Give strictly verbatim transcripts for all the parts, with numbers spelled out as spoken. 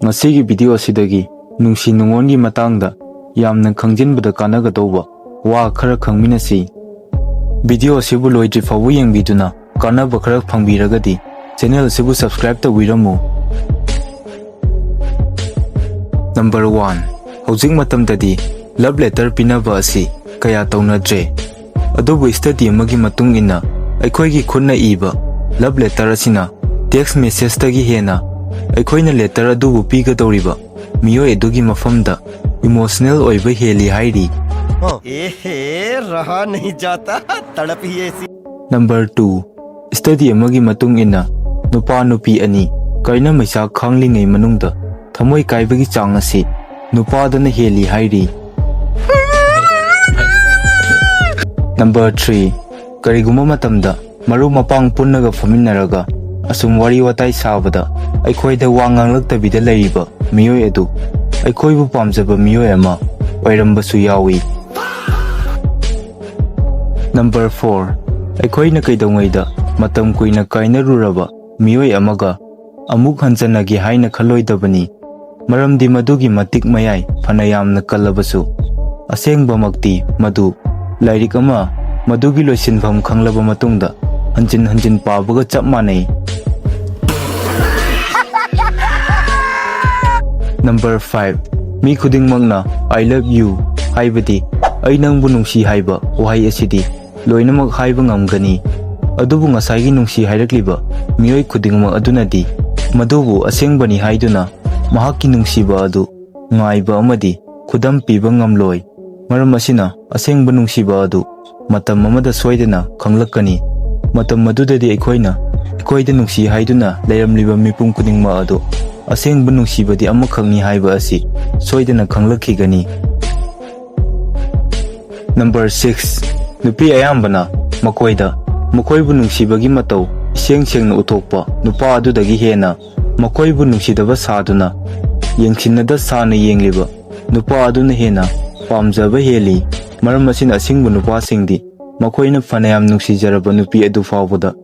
ꯉꯁꯤꯒꯤ ꯚꯤꯗꯤꯑꯣ ꯑꯁꯤꯗꯒꯤ ꯅꯨꯡꯁꯤ ꯅꯨꯡꯉꯣꯟꯒꯤ ꯃꯇꯥꯡꯗ ꯌꯥꯝꯅ ꯈꯪꯖꯤꯟꯕꯗ ꯀꯥꯟꯅꯒꯗꯧꯕ ꯋꯥ ꯈꯔ ꯈꯪꯃꯤꯟꯅꯁꯤ꯫ ꯚꯤꯗꯤꯑꯣ ꯑꯁꯤꯕꯨ ꯂꯣꯏꯗ꯭ꯔꯤ ꯐꯥꯎꯕ ꯌꯦꯡꯕꯤꯗꯨꯅ ꯀꯥꯟꯅꯕ ꯈꯔ ꯐꯪꯕꯤꯔꯒꯗꯤ ꯆꯦꯅꯦꯜ ꯑꯁꯤꯕꯨ ꯁꯕꯁꯀ꯭ꯔꯥꯏꯕ ꯇꯧꯕꯤꯔꯝꯃꯨ꯫ ꯅꯝꯕꯔ ꯋꯥꯟ, ꯍꯧꯖꯤꯛ ꯃꯇꯝꯗꯗꯤ ꯂꯚ ꯂꯦꯇꯔ ꯄꯤꯅꯕ ꯑꯁꯤ ꯀꯌꯥ ꯇꯧꯅꯗ꯭ꯔꯦ꯫ ꯑꯗꯨꯕꯨ ꯁ꯭ꯇꯗꯤ ꯑꯃꯒꯤ ꯃꯇꯨꯡ ꯏꯟꯅ ꯑꯩꯈꯣꯏꯒꯤ ꯈꯨꯠꯅ ꯏꯕ ꯂꯚ ꯂꯦꯇꯔ ꯑꯁꯤꯅ ꯇꯦꯛꯁ ꯃꯦꯁꯦꯖꯇꯒꯤ ꯍꯦꯟꯅ ꯑꯩꯈꯣꯏꯅ ꯂꯦꯇꯔ ꯑꯗꯨꯕꯨ ꯄꯤꯒꯗꯧꯔꯤꯕ ꯃꯤꯑꯣꯏ ꯑꯗꯨꯒꯤ ꯃꯐꯝꯗ ꯏꯃꯣꯁꯅꯦꯜ ꯑꯣꯏꯕ ꯍꯦꯜꯂꯤ ꯍꯥꯏꯔꯤ꯫ एहे, रहा नहीं जाता, तड़प ही ऐसी। ꯅꯝꯕꯔ ꯇꯨ, ꯁ꯭ꯇꯗꯤ ꯑꯃꯒꯤ ꯃꯇꯨꯡ ꯏꯟꯅ ꯅꯨꯄꯥ ꯅꯨꯄꯤ ꯑꯅꯤ ꯀꯥꯏꯅ ꯃꯩꯆꯥꯛ ꯈꯥꯡꯂꯤꯉꯩ ꯃꯅꯨꯡꯗ ꯊꯃꯣꯏ ꯀꯥꯏꯕꯒꯤ ꯆꯥꯡ ꯑꯁꯤ ꯅꯨꯄꯥꯗꯅ ꯍꯦꯜꯂꯤ ꯍꯥꯏꯔꯤ꯫ ꯅꯝꯕꯔ ꯊ꯭ꯔꯤ, ꯀꯔꯤꯒꯨꯝꯕ ꯃꯇꯝꯗ ꯃꯔꯨꯞ ꯃꯄꯥꯡ ꯄꯨꯟꯅꯒ ꯐꯝꯃꯤꯟꯅꯔꯒ ꯑꯁꯨꯝ ꯋꯥꯔꯤ ꯋꯥꯇꯥꯏ ꯁꯥꯕꯗ ꯑꯩꯈꯣꯏꯗ ꯋꯥ ꯉꯥꯡꯂꯛꯇꯕꯤꯗ ꯂꯩꯔꯤꯕ ꯃꯤꯑꯣꯏ ꯑꯗꯨ ꯑꯩꯈꯣꯏꯕꯨ ꯄꯥꯝꯖꯕ ꯃꯤꯑꯣꯏ ꯑꯃ ꯑꯣꯏꯔꯝꯕꯁꯨ ꯌꯥꯎꯏ꯫ ꯅꯝꯕꯔ ꯐꯣꯔ, ꯑꯩꯈꯣꯏꯅ ꯀꯩꯗꯧꯉꯩꯗ ꯃꯇꯝ ꯀꯨꯏꯅ ꯀꯥꯏꯅꯔꯨꯔꯕ ꯃꯤꯑꯣꯏ ꯑꯃꯒ ꯑꯃꯨꯛ ꯍꯟꯖꯟꯅꯒꯦ ꯍꯥꯏꯅ ꯈꯜꯂꯣꯏꯗꯕꯅꯤ꯫ ꯃꯔꯝꯗꯤ ꯃꯗꯨꯒꯤ ꯃꯇꯤꯛ ꯃꯌꯥꯏ ꯐꯅ ꯌꯥꯝꯅ ꯀꯜꯂꯕꯁꯨ, ꯑꯁꯦꯡꯕꯃꯛꯇꯤ ꯃꯗꯨ ꯂꯥꯏꯔꯤꯛ ꯑꯃ ꯃꯗꯨꯒꯤ ꯂꯣꯏꯁꯤꯟꯐꯝ ꯈꯪꯂꯕ ꯃꯇꯨꯡꯗ ꯍꯟꯖꯤꯟ ꯍꯟꯖꯤꯟ ꯄꯥꯕꯒ ꯆꯞ ꯃꯥꯟꯅꯩ꯫ ꯅꯝꯕꯔ ꯐꯥꯏꯚ, ꯃꯤ ꯈꯨꯗꯤꯡꯃꯛꯅ "I love you" ꯍꯥꯏꯕꯗꯤ "ꯑꯩ ꯅꯪꯕꯨ ꯅꯨꯡꯁꯤ" ꯍꯥꯏꯕ ꯋꯥꯍꯩ ꯑꯁꯤꯗꯤ ꯂꯣꯏꯅꯃꯛ ꯍꯥꯏꯕ ꯉꯝꯒꯅꯤ꯫ ꯑꯗꯨꯕꯨ ꯉꯁꯥꯏꯒꯤ ꯅꯨꯡꯁꯤ ꯍꯥꯏꯔꯛꯂꯤꯕ ꯃꯤꯑꯣꯏ ꯈꯨꯗꯤꯡꯃꯛ ꯑꯗꯨꯅꯗꯤ ꯃꯗꯨꯕꯨ ꯑꯁꯦꯡꯕꯅꯤ ꯍꯥꯏꯗꯨꯅ ꯃꯍꯥꯛꯀꯤ ꯅꯨꯡꯁꯤꯕ ꯑꯗꯨ ꯉꯥꯏꯕ ꯑꯃꯗꯤ ꯈꯨꯗꯝ ꯄꯤꯕ ꯉꯝꯂꯣꯏ꯫ ꯃꯔꯝ ꯑꯁꯤꯅ, ꯑꯁꯦꯡꯕ ꯅꯨꯡꯁꯤꯕ ꯑꯗꯨ ꯃꯇꯝ ꯑꯃꯗ ꯁꯣꯏꯗꯅ ꯈꯪꯂꯛꯀꯅꯤ꯫ ꯃꯇꯝ ꯑꯗꯨꯗꯗꯤ ꯑꯩꯈꯣꯏꯅ ꯑꯩꯈꯣꯏꯗ ꯅꯨꯡꯁꯤ ꯍꯥꯏꯗꯨꯅ ꯂꯩꯔꯝꯂꯤꯕ ꯃꯤꯄꯨꯝ ꯈꯨꯗꯤꯡꯃꯛ ꯑꯗꯨ ꯑꯁꯦꯡꯕ ꯅꯨꯡꯁꯤꯕꯗꯤ ꯑꯃꯈꯛꯅꯤ ꯍꯥꯏꯕ ꯑꯁꯤ ꯁꯣꯏꯗꯅ ꯈꯪꯂꯛꯈꯤꯒꯅꯤ꯫ ꯅꯝꯕꯔ ꯁꯤꯛꯁ, ꯅꯨꯄꯤ ꯑꯌꯥꯝꯕꯅ ꯃꯈꯣꯏꯗ ꯃꯈꯣꯏꯕꯨ ꯅꯨꯡꯁꯤꯕꯒꯤ ꯃꯇꯧ ꯏꯁꯦꯡ ꯁꯦꯡꯅ ꯎꯠꯊꯣꯛꯄ ꯅꯨꯄꯥ ꯑꯗꯨꯗꯒꯤ ꯍꯦꯟꯅ ꯃꯈꯣꯏꯕꯨ ꯅꯨꯡꯁꯤꯗꯕ ꯁꯥꯗꯨꯅ ꯌꯦꯡꯁꯤꯟꯅꯗ ꯁꯥꯅ ꯌꯦꯡꯂꯤꯕ ꯅꯨꯄꯥ ꯑꯗꯨꯅ ꯍꯦꯟꯅ ꯄꯥꯝꯖꯕ ꯍꯦꯜꯂꯤ꯫ ꯃꯔꯝ ꯑꯁꯤꯅ, ꯑꯁꯦꯡꯕ ꯅꯨꯄꯥꯁꯤꯡꯗꯤ ꯃꯈꯣꯏꯅ ꯐꯅꯌꯥꯝ ꯅꯨꯡꯁꯤꯖꯔꯕ ꯅꯨꯄꯤ ꯑꯗꯨ ꯐꯥꯎꯕꯗ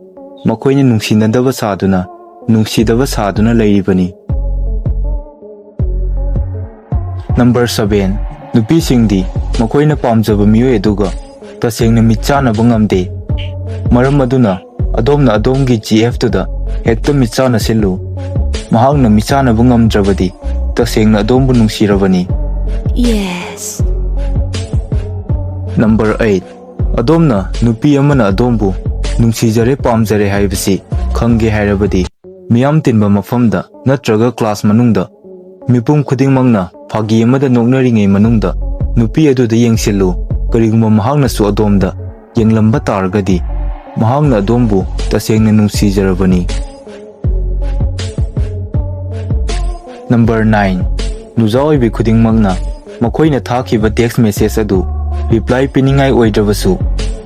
ꯃꯈꯣꯏꯅ ꯅꯨꯡꯁꯤꯅꯗꯕ ꯁꯥꯗꯨꯅ, ꯅꯨꯡꯁꯤꯗꯕ ꯁꯥꯗꯨꯅ ꯂꯩꯔꯤꯕꯅꯤ꯫ Number seven, ꯅꯨꯄꯤꯁꯤꯡꯗꯤ ꯃꯈꯣꯏꯅ ꯄꯥꯝꯖꯕ ꯃꯤꯑꯣꯏ ꯑꯗꯨꯒ ꯇꯁꯦꯡꯅ ꯃꯤꯠꯆꯥꯟꯅꯕ ꯉꯝꯗꯦ꯫ ꯃꯔꯝ ꯑꯗꯨꯅ ꯑꯗꯣꯝꯅ ꯑꯗꯣꯝꯒꯤ G F ꯇꯨꯗ ꯍꯦꯛꯇ ꯃꯤꯠꯆꯥꯟꯅꯁꯤꯜꯂꯨ꯫ ꯃꯍꯥꯛꯅ ꯃꯤꯠꯆꯥꯟꯅꯕ ꯉꯝꯗ꯭ꯔꯕꯗꯤ ꯇꯁꯦꯡꯅ ꯑꯗꯣꯝꯕꯨ ꯅꯨꯡꯁꯤꯔꯕꯅꯤ꯫ Yes. Number eight, ꯑꯗꯣꯝꯅ ꯅꯨꯄꯤ ꯑꯃꯅ ꯑꯗꯣꯝꯕꯨ ꯅꯨꯡꯁꯤꯖꯔꯦ, ꯄꯥꯝꯖꯔꯦ ꯍꯥꯏꯕꯁꯤ ꯈꯪꯒꯦ ꯍꯥꯏꯔꯕꯗꯤ, ꯃꯤꯌꯥꯝ ꯇꯤꯟꯕ ꯃꯐꯝꯗ ꯅꯠꯇ꯭ꯔꯒ class ꯃꯅꯨꯡꯗ ꯃꯤꯄꯨꯝ ꯈꯨꯗꯤꯡꯃꯛꯅ ꯐꯥꯒꯤ ꯑꯃꯗ ꯅꯣꯛꯅꯔꯤꯉꯩ ꯃꯅꯨꯡꯗ ꯅꯨꯄꯤ ꯑꯗꯨꯗ ꯌꯦꯡꯁꯤꯜꯂꯨ꯫ ꯀꯔꯤꯒꯨꯝꯕ ꯃꯍꯥꯛꯅꯁꯨ ꯑꯗꯣꯝꯗ ꯌꯦꯡꯂꯝꯕ ꯇꯥꯔꯒꯗꯤ, ꯃꯍꯥꯛꯅ ꯑꯗꯣꯝꯕꯨ ꯇꯁꯦꯡꯅ ꯅꯨꯡꯁꯤꯖꯔꯕꯅꯤ꯫ Number nine, ꯅꯨꯖꯥ ꯑꯣꯏꯕꯤ ꯈꯨꯗꯤꯡꯃꯛꯅ ꯃꯈꯣꯏꯅ ꯊꯥꯈꯤꯕ text message ꯑꯗꯨ reply ꯄꯤꯅꯤꯡꯉꯥꯏ ꯑꯣꯏꯗ꯭ꯔꯕꯁꯨ,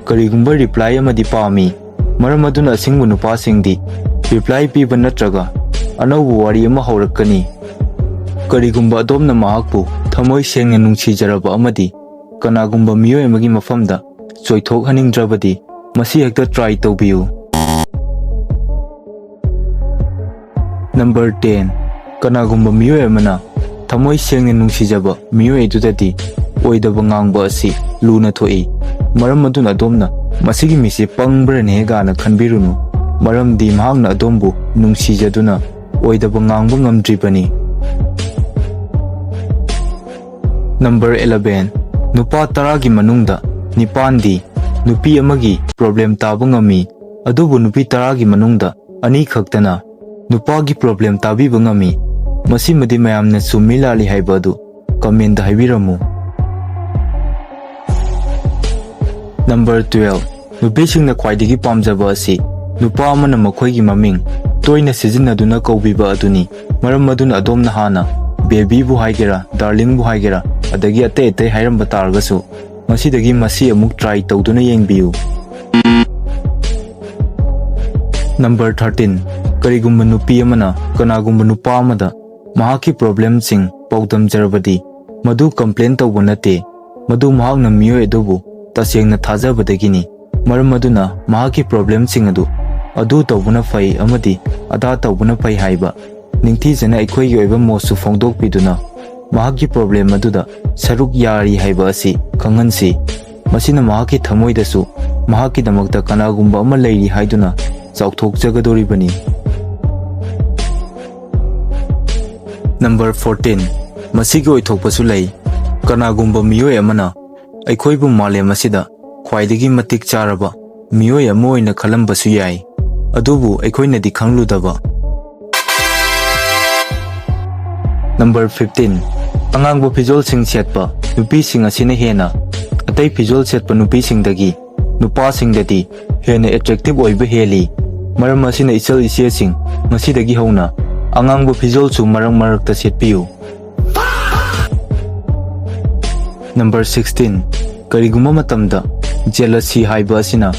ꯀꯔꯤꯒꯨꯝꯕ reply ꯑꯃꯗꯤ ꯄꯥꯝꯃꯤ꯫ ꯃꯔꯝ ꯑꯗꯨꯅ ꯑꯁꯤꯒꯨꯝꯕ ꯅꯨꯄꯥꯁꯤꯡꯗꯤ reply ꯄꯤꯕ ꯅꯠꯇ꯭ꯔꯒ ꯑꯅꯧꯕ ꯋꯥꯔꯤ ꯑꯃ ꯍꯧꯔꯛꯀꯅꯤ꯫ ꯀꯔꯤꯒꯨꯝꯕ ꯑꯗꯣꯝꯅ ꯃꯍꯥꯛꯄꯨ ꯊꯃꯣꯏ ꯁꯦꯡꯅ ꯅꯨꯡꯁꯤꯖꯔꯕ ꯑꯃꯗꯤ ꯀꯅꯥꯒꯨꯝꯕ ꯃꯤꯑꯣꯏ ꯑꯃꯒꯤ ꯃꯐꯝꯗ ꯆꯣꯏꯊꯣꯛꯍꯟꯅꯤꯡꯗ꯭ꯔꯕꯗꯤ, ꯃꯁꯤ ꯍꯦꯛꯇ try ꯇꯧꯕꯤꯌꯨ꯫ Number ten, ꯀꯅꯥꯒꯨꯝꯕ ꯃꯤꯑꯣꯏ ꯑꯃꯅ ꯊꯃꯣꯏ ꯁꯦꯡꯅ ꯅꯨꯡꯁꯤꯖꯕ ꯃꯤꯑꯣꯏ ꯑꯗꯨꯗꯗꯤ ꯑꯣꯏꯗꯕ ꯉꯥꯡꯕ ꯑꯁꯤ ꯂꯨꯅ ꯊꯣꯛꯏ꯫ ꯃꯔꯝ ꯑꯗꯨꯅ ꯑꯗꯣꯝꯅ "ꯃꯁꯤꯒꯤ ꯃꯤꯁꯤ ꯄꯪꯕ꯭ꯔꯅꯦ?" ꯒꯥꯅ ꯈꯟꯕꯤꯔꯨꯅꯨ, ꯃꯔꯝꯗꯤ ꯃꯍꯥꯛꯅ ꯑꯗꯣꯝꯕꯨ ꯅꯨꯡꯁꯤꯖꯗꯨꯅ ꯑꯣꯏꯗꯕ ꯉꯥꯡꯕ ꯉꯝꯗ꯭ꯔꯤꯕꯅꯤ꯫ Number eleven, ꯅꯨꯄꯥ ꯇꯔꯥꯒꯤ ꯃꯅꯨꯡꯗ ꯅꯤꯄꯥꯟꯗꯤ ꯅꯨꯄꯤ ꯑꯃꯒꯤ problem ꯇꯥꯕ ꯉꯝꯃꯤ, ꯑꯗꯨꯕꯨ ꯅꯨꯄꯤ ꯇꯔꯥꯒꯤ ꯃꯅꯨꯡꯗ ꯑꯅꯤ ꯈꯛꯇꯅ ꯅꯨꯄꯥꯒꯤ problem ꯇꯥꯕꯤꯕ ꯉꯝꯃꯤ꯫ ꯃꯁꯤꯃꯗꯤ ꯃꯌꯥꯝꯅ ꯆꯨꯝꯃꯤ ꯂꯥꯜꯂꯤ ꯍꯥꯏꯕ ꯑꯗꯨ comment ꯍꯥꯏꯕꯤꯔꯝꯃꯨ꯫ Number twelve, ꯅꯨꯄꯤꯁꯤꯡꯅ ꯈ꯭ꯋꯥꯏꯗꯒꯤ ꯄꯥꯝꯖꯕ ꯑꯁꯤ ꯅꯨꯄꯥ ꯑꯃꯅ ꯃꯈꯣꯏꯒꯤ ꯃꯃꯤꯡ ꯇꯣꯏꯅ ꯁꯤꯖꯤꯟꯅꯗꯨꯅ ꯀꯧꯕꯤꯕ ꯑꯗꯨꯅꯤ꯫ ꯃꯔꯝ ꯑꯗꯨꯅ ꯑꯗꯣꯝꯅ ꯍꯥꯟꯅ baby ꯕꯨ ꯍꯥꯏꯒꯦꯔꯥ, darling ꯕꯨ ꯍꯥꯏꯒꯦꯔꯥ, ꯑꯗꯒꯤ ꯑꯇꯩ ꯑꯇꯩ ꯍꯥꯏꯔꯝꯕ ꯇꯥꯔꯒꯁꯨ, ꯉꯁꯤꯗꯒꯤ ꯃꯁꯤ ꯑꯃꯨꯛ try ꯇꯧꯗꯨꯅ ꯌꯦꯡꯕꯤꯌꯨ꯫ Number thirteen, ꯀꯔꯤꯒꯨꯝꯕ ꯅꯨꯄꯤ ꯑꯃꯅ ꯀꯅꯥꯒꯨꯝꯕ ꯅꯨꯄꯥ ꯑꯃꯗ ꯃꯍꯥꯛꯀꯤ problemꯁꯤꯡ ꯄꯥꯎꯗꯝꯖꯔꯕꯗꯤ, ꯃꯗꯨ complain ꯇꯧꯕ ꯅꯠꯇꯦ, ꯃꯗꯨ ꯃꯍꯥꯛꯅ ꯃꯤꯑꯣꯏ ꯑꯗꯨꯕꯨ ꯇꯁꯦꯡꯅ ꯊꯥꯖꯕꯗꯒꯤꯅꯤ꯫ ꯃꯔꯝ ꯑꯗꯨꯅ ꯃꯍꯥꯛꯀꯤ problemꯁꯤꯡ ꯑꯗꯨ ꯑꯗꯨ ꯇꯧꯕꯅ ꯐꯩ ꯑꯃꯗꯤ ꯑꯗꯥ ꯇꯧꯕꯅ ꯐꯩ ꯍꯥꯏꯕ ꯅꯤꯡꯊꯤꯖꯅ ꯑꯩꯈꯣꯏꯒꯤ ꯑꯣꯏꯕ ꯃꯣꯠꯁꯨ ꯐꯣꯡꯗꯣꯛꯄꯤꯗꯨꯅ, ꯃꯍꯥꯛꯀꯤ ꯄ꯭ꯔꯣꯕ꯭ꯂꯦꯝ ꯑꯗꯨꯗ ꯁꯔꯨꯛ ꯌꯥꯔꯤ ꯍꯥꯏꯕ ꯑꯁꯤ ꯈꯪꯍꯟꯁꯤ꯫ ꯃꯁꯤꯅ ꯃꯍꯥꯛꯀꯤ ꯊꯃꯣꯏꯗꯁꯨ ꯃꯍꯥꯛꯀꯤꯗꯃꯛꯇ ꯀꯅꯥꯒꯨꯝꯕ ꯑꯃ ꯂꯩꯔꯤ ꯍꯥꯏꯗꯨꯅ ꯆꯥꯎꯊꯣꯛꯆꯒꯗꯧꯔꯤꯕꯅꯤ꯫ ꯅꯝꯕꯔ ꯐꯣꯔꯇꯤꯟ, ꯃꯁꯤꯒꯤ ꯑꯣꯏꯊꯣꯛꯄꯁꯨ ꯂꯩ꯫ ꯀꯅꯥꯒꯨꯝꯕ ꯃꯤꯑꯣꯏ ꯑꯃꯅ ꯑꯩꯈꯣꯏꯕꯨ ꯃꯥꯂꯦꯝ ꯑꯁꯤꯗ ꯈ꯭ꯋꯥꯏꯗꯒꯤ ꯃꯇꯤꯛ ꯆꯥꯔꯕ ꯃꯤꯑꯣꯏ ꯑꯃ ꯑꯣꯏꯅ ꯈꯜꯂꯝꯕꯁꯨ ꯌꯥꯏ, ꯑꯗꯨꯕꯨ ꯑꯩꯈꯣꯏꯅꯗꯤ ꯈꯪꯂꯨꯗꯕ꯫ ꯅꯝꯕꯔ ꯐꯤꯐꯇꯤꯟ, ꯑꯉꯥꯡꯕ ꯐꯤꯖꯣꯜꯁꯤꯡ ꯁꯦꯠꯄ ꯅꯨꯄꯤꯁꯤꯡ ꯑꯁꯤꯅ ꯍꯦꯟꯅ ꯑꯇꯩ ꯐꯤꯖꯣꯜ ꯁꯦꯠꯄ ꯅꯨꯄꯤꯁꯤꯡꯗꯒꯤ ꯅꯨꯄꯥꯁꯤꯡꯗꯗꯤ ꯍꯦꯟꯅ ꯑꯦꯇ꯭ꯔꯦꯛꯇꯤꯚ ꯑꯣꯏꯕ ꯍꯦꯜꯂꯤ꯫ ꯃꯔꯝ ꯑꯁꯤꯅ ꯏꯆꯜ ꯏꯆꯦꯁꯤꯡ, ꯉꯁꯤꯗꯒꯤ ꯍꯧꯅ ꯑꯉꯥꯡꯕ ꯐꯤꯖꯣꯜꯁꯨ ꯃꯔꯛ ꯃꯔꯛꯇ ꯁꯦꯠꯄꯤꯌꯨ꯫ ꯅꯝꯕꯔ ꯁꯤꯛꯁꯇꯤꯟ, ꯀꯔꯤꯒꯨꯝꯕ ꯃꯇꯝꯗ ꯖꯦꯂꯁꯤ ꯍꯥꯏꯕ ꯑꯁꯤꯅ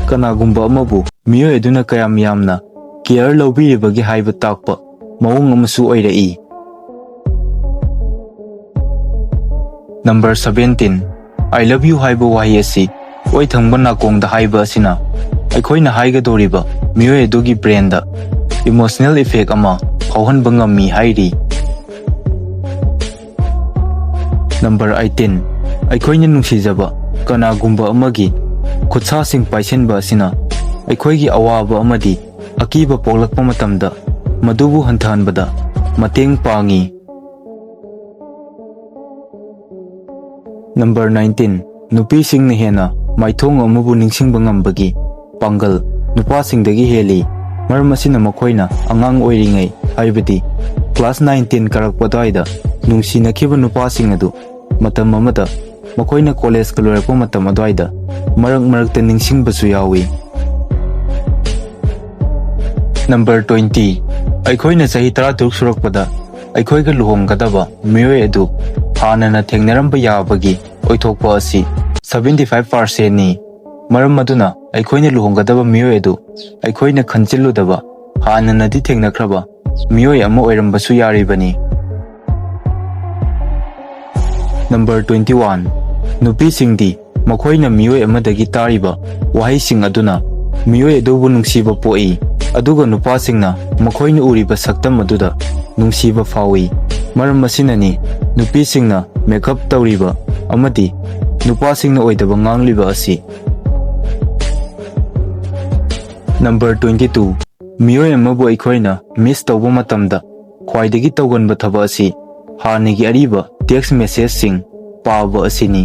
ꯀꯅꯥꯒꯨꯝꯕ ꯑꯃꯕꯨ ꯃꯤꯑꯣꯏ ꯑꯗꯨꯅ ꯀꯌꯥꯝ ꯌꯥꯝꯅ ꯀꯦꯌꯔ ꯂꯧꯕꯤꯔꯤꯕꯒꯦ ꯍꯥꯏꯕ ꯇꯥꯛꯄ ꯃꯑꯣꯡ ꯑꯃꯁꯨ ꯑꯣꯏꯔꯛꯏ꯫ Number seventeen, "I love you" ꯍꯥꯏꯕ ꯋꯥꯍꯩ ꯑꯁꯤ ꯑꯣꯏ ꯊꯪꯕ ꯅꯥꯀꯣꯡꯗ ꯍꯥꯏꯕ ꯑꯁꯤꯅ ꯑꯩꯈꯣꯏꯅ ꯍꯥꯏꯒꯗꯧꯔꯤꯕ ꯃꯤꯑꯣꯏ ꯑꯗꯨꯒꯤ ꯕ꯭ꯔꯦꯟꯗ ꯏꯃꯣꯁꯅꯦꯜ ꯏꯐꯦꯛ ꯑꯃ ꯐꯥꯎꯍꯟꯕ ꯉꯝꯃꯤ ꯍꯥꯏꯔꯤ꯫ ꯅꯝꯕꯔ ꯑꯩꯠꯇꯤꯟ, ꯑꯩꯈꯣꯏꯅ ꯅꯨꯡꯁꯤꯖꯕ ꯀꯅꯥꯒꯨꯝꯕ ꯑꯃꯒꯤ ꯈꯨꯠꯁꯥꯁꯤꯡ ꯄꯥꯏꯁꯤꯟꯕ ꯑꯁꯤꯅ ꯑꯩꯈꯣꯏꯒꯤ ꯑꯋꯥꯕ ꯑꯃꯗꯤ ꯑꯀꯤꯕ ꯄꯣꯛꯂꯛꯄ ꯃꯇꯝꯗ ꯃꯗꯨꯕꯨ ꯍꯟꯊꯍꯟꯕꯗ ꯃꯇꯦꯡ ꯄꯥꯡꯏ꯫ ꯅꯝꯕꯔ ꯅꯥꯏꯟꯇꯤꯟ, ꯅꯨꯄꯤꯁꯤꯡꯅ ꯍꯦꯟꯅ ꯃꯥꯏꯊꯣꯡ ꯑꯃꯕꯨ ꯅꯤꯡꯁꯤꯡꯕ ꯉꯝꯕꯒꯤ ꯄꯥꯡꯒꯜ ꯅꯨꯄꯥꯁꯤꯡꯗꯒꯤ ꯍꯦꯜꯂꯤ꯫ ꯃꯔꯝ ꯑꯁꯤꯅ ꯃꯈꯣꯏꯅ ꯑꯉꯥꯡ ꯑꯣꯏꯔꯤꯉꯩ, ꯍꯥꯏꯕꯗꯤ ꯀ꯭ꯂꯥꯁ ꯅꯥꯏꯟ ꯇꯦꯟ ꯀꯥꯔꯛꯄ ꯑꯗꯨꯋꯥꯏꯗ ꯅꯨꯡꯁꯤꯅꯈꯤꯕ ꯅꯨꯄꯥꯁꯤꯡ ꯑꯗꯨ ꯃꯇꯝ ꯑꯃꯗ ꯃꯈꯣꯏꯅ ꯀꯣꯂꯦꯖꯀ ꯂꯣꯏꯔꯛꯄ ꯃꯇꯝ ꯑꯗꯨꯋꯥꯏꯗ ꯃꯔꯛ ꯃꯔꯛꯇ ꯅꯤꯡꯁꯤꯡꯕꯁꯨ ꯌꯥꯎꯏ꯫ ꯅꯝꯕꯔ ꯇ꯭ꯋꯦꯟꯇꯤ, ꯑꯩꯈꯣꯏꯅ ꯆꯍꯤ ꯇꯔꯥꯇꯔꯨꯛ ꯁꯨꯔꯛꯄꯗ ꯑꯩꯈꯣꯏꯒ ꯂꯨꯍꯣꯡꯒꯗꯕ ꯃꯤꯑꯣꯏ ꯑꯗꯨ ꯍꯥꯟꯅꯅ ꯊꯦꯡꯅꯔꯝꯕ ꯌꯥꯕꯒꯤ ꯑꯣꯏꯊꯣꯛꯄ ꯑꯁꯤ ꯁꯚꯦꯟꯇꯤ ꯐꯥꯏꯚ ꯄꯥꯔꯁꯦꯟꯅꯤ꯫ ꯃꯔꯝ ꯑꯗꯨꯅ ꯑꯩꯈꯣꯏꯅ ꯂꯨꯍꯣꯡꯒꯗꯕ ꯃꯤꯑꯣꯏ ꯑꯗꯨ ꯑꯩꯈꯣꯏꯅ ꯈꯟꯖꯤꯜꯂꯨꯗꯕ ꯍꯥꯟꯅꯅꯗꯤ ꯊꯦꯡꯅꯈ꯭ꯔꯕ ꯃꯤꯑꯣꯏ ꯑꯃ ꯑꯣꯏꯔꯝꯕꯁꯨ ꯌꯥꯔꯤꯕꯅꯤ꯫ ꯅꯝꯕꯔ ꯇ꯭ꯋꯦꯟꯇꯤ ꯋꯥꯟ, ꯅꯨꯄꯤꯁꯤꯡꯗꯤ ꯃꯈꯣꯏꯅ ꯃꯤꯑꯣꯏ ꯑꯃꯗꯒꯤ ꯇꯥꯔꯤꯕ ꯋꯥꯍꯩꯁꯤꯡ ꯑꯗꯨꯅ ꯃꯤꯑꯣꯏ ꯑꯗꯨꯕꯨ ꯅꯨꯡꯁꯤꯕ ꯄꯣꯛꯏ, ꯑꯗꯨꯒ ꯅꯨꯄꯥꯁꯤꯡꯅ ꯃꯈꯣꯏꯅ ꯎꯔꯤꯕ ꯁꯛꯇꯝ ꯑꯗꯨꯗ ꯅꯨꯡꯁꯤꯕ ꯐꯥꯎꯏ꯫ ꯃꯔꯝ ꯑꯁꯤꯅꯅꯤ ꯅꯨꯄꯤꯁꯤꯡꯅ ꯃꯦꯀꯞ ꯇꯧꯔꯤꯕ ꯑꯃꯗꯤ ꯅꯨꯄꯥꯁꯤꯡꯅ ꯑꯣꯏꯗꯕ ꯉꯥꯡꯂꯤꯕ ꯑꯁꯤ꯫ ꯅꯝꯕꯔ twenty two, ꯃꯤꯑꯣꯏ ꯑꯃꯕꯨ ꯑꯩꯈꯣꯏꯅ ꯃꯤꯁ ꯇꯧꯕ ꯃꯇꯝꯗ ꯈ꯭ꯋꯥꯏꯗꯒꯤ ꯇꯧꯒꯟꯕ ꯊꯕꯛ ꯑꯁꯤ ꯍꯥꯟꯅꯒꯤ ꯑꯔꯤꯕ ꯇꯦꯛꯁ ꯃꯦꯁꯦꯖꯁꯤꯡ ꯄꯥꯕ ꯑꯁꯤꯅꯤ꯫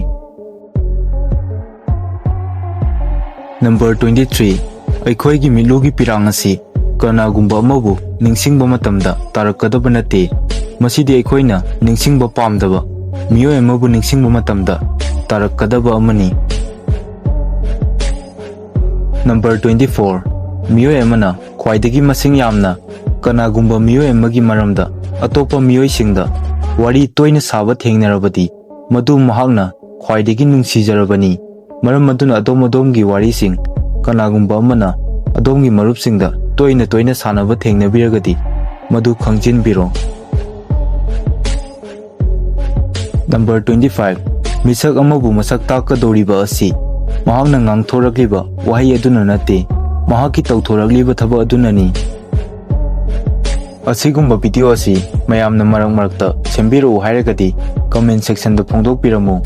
ꯅꯝꯕꯔ twenty three, ꯑꯩꯈꯣꯏꯒꯤ ꯃꯤꯠꯂꯨꯒꯤ ꯄꯤꯔꯥꯡ ꯑꯁꯤ ꯀꯅꯥꯒꯨꯝꯕ ꯑꯃꯕꯨ ꯅꯤꯡꯁꯤꯡꯕ ꯃꯇꯝꯗ ꯇꯥꯔꯛꯀꯗꯕ ꯅꯠꯇꯦ꯫ ꯃꯁꯤꯗꯤ ꯑꯩꯈꯣꯏꯅ ꯅꯤꯡꯁꯤꯡꯕ ꯄꯥꯝꯗꯕ ꯃꯤꯑꯣꯏ ꯑꯃꯕꯨ ꯅꯤꯡꯁꯤꯡꯕ ꯃꯇꯝꯗ ꯇꯥꯔꯛꯀꯗꯕ ꯑꯃꯅꯤ꯫ ꯅꯝꯕꯔ twenty four, ꯃꯤꯑꯣꯏ ꯑꯃꯅ ꯈ꯭ꯋꯥꯏꯗꯒꯤ ꯃꯁꯤꯡ ꯌꯥꯝꯅ ꯀꯅꯥꯒꯨꯝꯕ ꯃꯤꯑꯣꯏ ꯑꯃꯒꯤ ꯃꯔꯝꯗ ꯑꯇꯣꯞꯄ ꯃꯤꯑꯣꯏꯁꯤꯡꯗ ꯋꯥꯔꯤ ꯇꯣꯏꯅ ꯁꯥꯕ ꯊꯦꯡꯅꯔꯕꯗꯤ, ꯃꯗꯨ ꯃꯍꯥꯛꯅ ꯈ꯭ꯋꯥꯏꯗꯒꯤ ꯅꯨꯡꯁꯤꯖꯔꯕꯅꯤ꯫ ꯃꯔꯝ ꯑꯗꯨꯅ ꯑꯗꯣꯝ ꯑꯗꯣꯝꯒꯤ ꯋꯥꯔꯤꯁꯤꯡ ꯀꯅꯥꯒꯨꯝꯕ ꯑꯃꯅ ꯑꯗꯣꯝꯒꯤ ꯃꯔꯨꯞꯁꯤꯡꯗ ꯇꯣꯏꯅ ꯇꯣꯏꯅ ꯁꯥꯟꯅꯕ ꯊꯦꯡꯅꯕꯤꯔꯒꯗꯤ, ꯃꯗꯨ ꯈꯪꯖꯤꯟꯕꯤꯔꯣ꯫ ꯅꯝꯕꯔ twenty five, ꯃꯤꯁꯛ ꯑꯃꯕꯨ ꯃꯁꯛ ꯇꯥꯛꯀꯗꯧꯔꯤꯕ ꯑꯁꯤ ꯃꯍꯥꯛꯅ ꯉꯥꯡꯊꯣꯔꯛꯂꯤꯕ ꯋꯥꯍꯩ ꯑꯗꯨꯅ ꯅꯠꯇꯦ, ꯃꯍꯥꯛꯀꯤ ꯇꯧꯊꯣꯔꯛꯂꯤꯕ ꯊꯕꯛ ꯑꯗꯨꯅꯅꯤ꯫ ꯑꯁꯤꯒꯨꯝꯕ ꯚꯤꯗꯤꯑꯣ ꯑꯁꯤ ꯃꯌꯥꯝꯅ ꯃꯔꯛ ꯃꯔꯛꯇ ꯁꯦꯝꯕꯤꯔꯛꯎ ꯍꯥꯏꯔꯒꯗꯤ comment section ꯗ ꯐꯣꯡꯗꯣꯛꯄꯤꯔꯝꯃꯨ꯫